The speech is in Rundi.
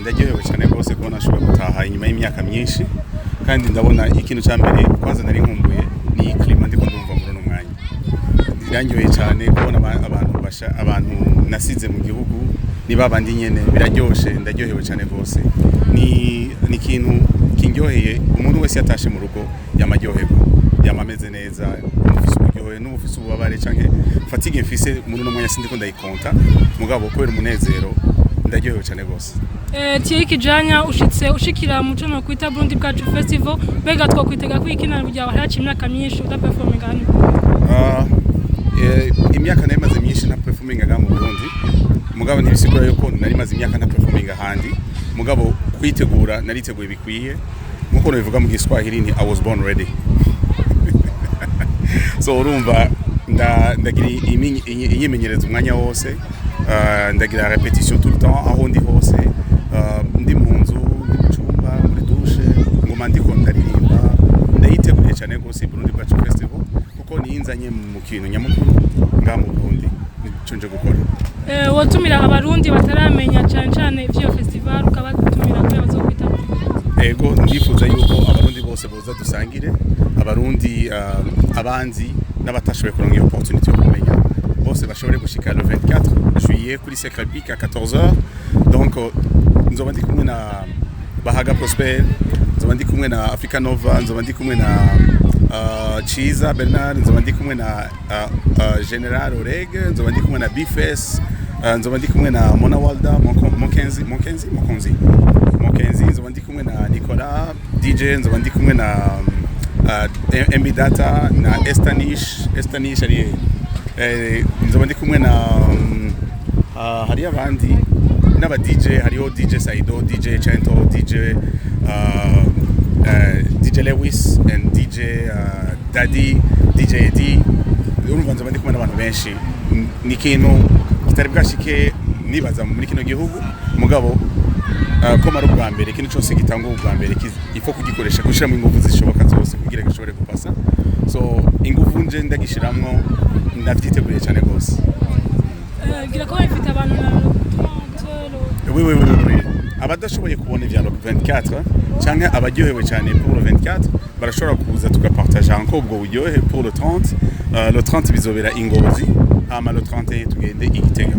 Ndaryohewe cyane rwose kubona nashobora gutaha inyuma y'imyaka myinshi, kandi ndabona ikintu cya mbere kwanza nari nkumbuye ni climat ndiko ndumva muri uno mwanya. Birandyoheye cyane kubona abantu basha, abantu nasize mu gihugu ni babandi nyene. Biraryoshe, ndaryohewe cyane rwose. Ni ikintu kindyoheye. Umuntu wese yatashe mu rugo yamaryoherwa, yama ameze neza, ufise uburyohe n'ubufise ububabare canke fatigue mfise muri uno mwanya sindiko ndayikonta, mugabo kubera umunezero ndaryohewe cyane rwose. Thierry Kijanya, ushitse ushikira mu co kwita Burundi Bwacu Festival. Mbega twokwitega ko ikina ryawe haciye imyaka myinshi udaperforminga hano? Ah, imyaka nari maze myinshi nta performinga mu Burundi, mugabo ntibisigura yuko nari maze imyaka nta performinga ahandi. Mugabo kwitegura nariteguye bikwiye. Nkuko nabivuga mu Giswahili ni "I was born ready". So urumva ndagira imyimenyerezo umwanya wose, ndagira répétition tout le temps aho ndi hose, ndi mu nzu, ndi mu cyumba, muri douche, nguma ndiko ndaririmba. Ndayiteguriye cyane rwose Burundi Bwacu Festival, kuko niyinzanye mu kintu nyamukuru ngaha mu Burundi, nico nje gukora. Wotumira Abarundi bataramenya cyane cyane ivy'iyo festival, ukabatumira kugira bazokwita? Ego, ndifuza yuko Abarundi bose boza dusangire, Abarundi abanzi n'abatashoboye kuronka iyo opportunity yo kumenya, bose bashobore gushika le 24 juillet kuri Cercle Hippique à 14h. Donc nzoba ndi kumwe na Bahaga Prosper, nzoba ndi kumwe na Africa Nova, nzoba ndi kumwe na Chiza Bernard, nzoba ndi kumwe na General Oreg, nzoba ndi kumwe na Bface, nzoba ndi kumwe na Mona Walda Mokenzi Mokenzi Mokonzi Mokenzi, nzoba ndi kumwe na Nicolas DJ, nzoba ndi kumwe na MB Data na Estanish. Estanish ari nzoba ndi kumwe na hari abandi n'aba DJ, hariho DJ Saido, DJ Chento, DJ Lewis and DJ Daddy, DJ Eddie. Urumva nzoba ndi kumwe n'abantu benshi. Ni ikintu kitari bwashike nibaza muri kino gihugu, mugabo ko ari ubwa mbere, ikintu cyose gitanga ubwa mbere ifo kugikoresha, gushyiramo ingufu zishoboka zose kugira gishobore gupasa. So ingufu nje ndagishiramwo, ndavyiteguriye cyane rwose. Gira ko bifite abantu na 30 Oui. Abadashoboye kubona ivya le 24 canke abaryohewe cyane pour le 24 barashobora kuza tugapartager encore ubwo buryohe pour le 30. Le 30 bizobera i Ngozi, hama le 31 tugende i Gitega.